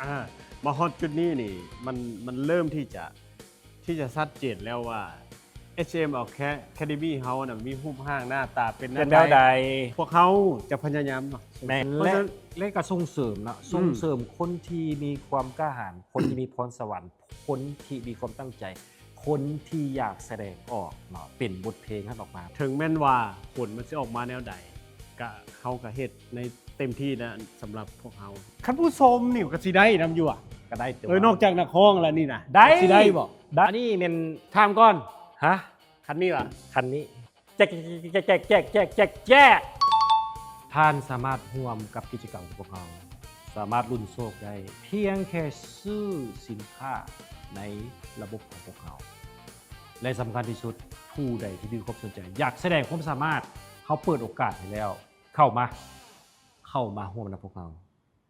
ອ່າ ມາຮອດຈຸດນີ້ນີ້ ມັນ ມັນເລີ່ມທີ່ຈະ ທີ່ຈະຊັດເຈນແລ້ວວ່າ ເອັດເອັມ Academy ເຮົານະ ມີຮູບຮ່າງໜ້າຕາເປັນ ເປັນແນວໃດ? ພວກເຮົາຈະພະຍາຍາມເນາະ ແມ່ນ ແລະ ແລະກໍສົ່ງເສີມເນາະ ອືມ ສົ່ງເສີມຄົນທີ່ມີຄວາມກ້າຫານ ຄົນທີ່ມີພອນສະຫວັນ ຄົນທີ່ມີຄວາມຕັ້ງໃຈ ຄົນທີ່ຢາກສະແດງອອກເນາະ ເປັນບົດເພງຫັ້ນອອກມາ. ເຖິງແມ່ນວ່າ ຜົນມັນຊິອອກມາແນວໃດ ກະ ເຮົາກະເຮັດໃນເຕັມທີ່ນະ ສຳລັບພວກເຮົາ. ຄັນຜູ້ຊົມນີ້ກະຊິໄດ້ນຳຢູ່ຫວາ? ກະໄດ້ ເອີ ນອກຈາກນັກຮ້ອງແລ້ວນີ້ນະ ໄດ້ ກະຊິໄດ້ບໍ່? ໄດ້ ອັນນີ້ແມ່ນ ຖາມກ່ອນ ຮະ? ຄັນນີ້ຫວາ? ຄັນນີ້ ແຈກ ແຈກ ແຈກ ທ່ານສາມາດຮ່ວມກັບກິດຈະກຳຂອງພວກເຮົາ ສາມາດລຸ້ນໂຊກໄດ້ ພຽງແຄ່ຊື້ສິນຄ້າໃນລະບົບຂອງພວກເຮົາ ແລະ ສຳຄັນທີ່ສຸດ ຜູ້ໃດທີ່ມີຄວາມສົນໃຈ ຢາກສະແດງຄວາມສາມາດ ເຮົາເປີດໂອກາດໃຫ້ແລ້ວ ເຂົ້າມາ ເຂົ້າມາຮ່ວມນຳພວກເຮົາ.